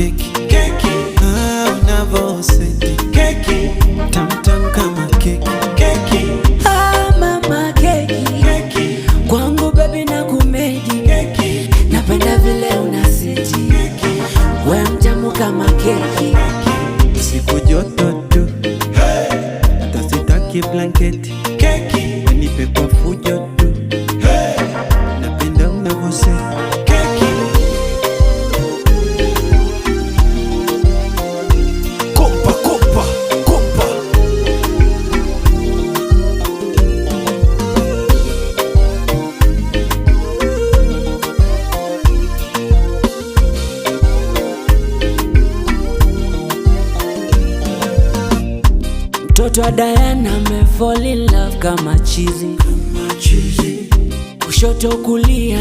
Keki, keki. Ah, unavoseti keki, tamtam kama keki, keki. Ah, mama keki, keki. Kwangu baby na kumedi keki. Napenda vile unaseti keki. We mtamu kama keki. Siku joto tu, hata sitaki blanketi. Keki, wenipe kwa fujo tu. Napenda unavoseti keki. Kopa kopa kopa. Mtoto wa Diana ame fall in love kama chizi, kushoto kulia.